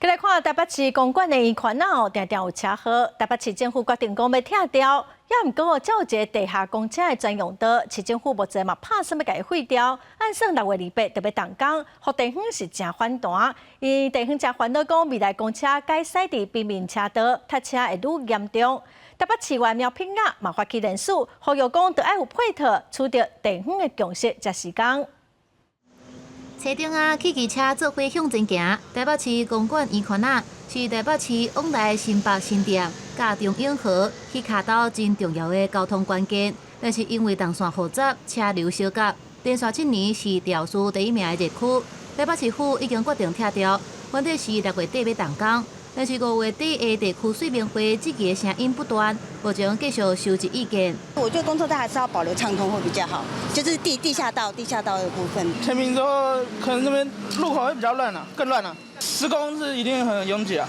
來看台北市公館的圓環仔，定定有車禍。台北市政府決定講欲拆掉，也毋過這有一个地下公車的專用道，市政府目前嘛拍算欲共伊廢掉。按算6月28就欲動工，予地方是誠反彈。𪜶地方誠煩惱講，未來公車改駛佇平面車道，塞車會愈嚴重。台北市議員苗品雅嘛發起聯署，呼籲講著愛有配套，取得地方的共識才施工。車頂仔汽機車做伙向前行，台北市公館圓環仔是台北市往來新北新店、佮中永和彼跤兜真重要的交通關鍵。但是因為動線複雜，車流相夾，連續七年是肇事第一名的熱區。台北市府已經決定拆掉，原底是6月底欲動工，但是5月底的地區說明會，質疑的聲音不斷，目前繼續收集意見。我覺得公車道還是要保留暢通會比較好，就是地下道的部分。填平之後，可能那邊路口會比較亂啊，更亂了。施工是一定很擁擠啊，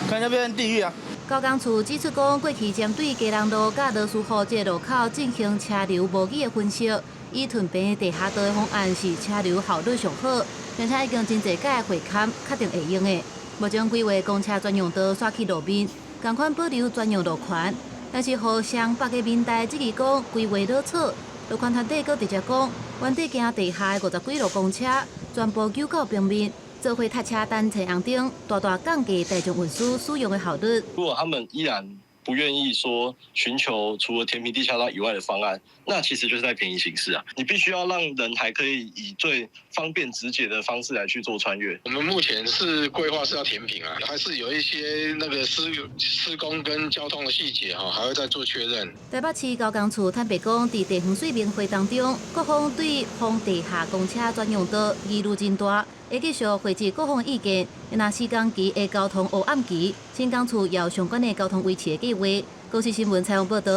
可能就變成地獄啊。交工處指出講，過去針對基隆路佮羅斯福這个路口進行車流模擬的分析，以屯平地下道的方案是車流效率上好，並且已經真濟屆會勘確定會用的。目前規劃公車專用道煞去路面，仝款保留專用路權，但是予雙北的民代質疑講規劃落錯，路權團體閣直接講，原底經地下的50幾路公車全部糾到平面，做伙塞車等青紅燈，大大降低大眾運輸使用的效率。如果他們依然不願意說尋求除了填平地下道以外的方案，那其實就是在便宜行事啊！你必須要讓人還可以以最方便直捷的方式來去做穿越。我們目前是規劃是要填平啊，還是有一些那個施工跟交通的細節哈，還會再做確認。台北市交工處坦白講，佇地方說明會當中，各方對封地下公車專用道疑慮真大，會繼續匯集各方意見。若施工期的交通黑暗期，新工處有相關的交通維持的計劃。公視新聞採訪報道。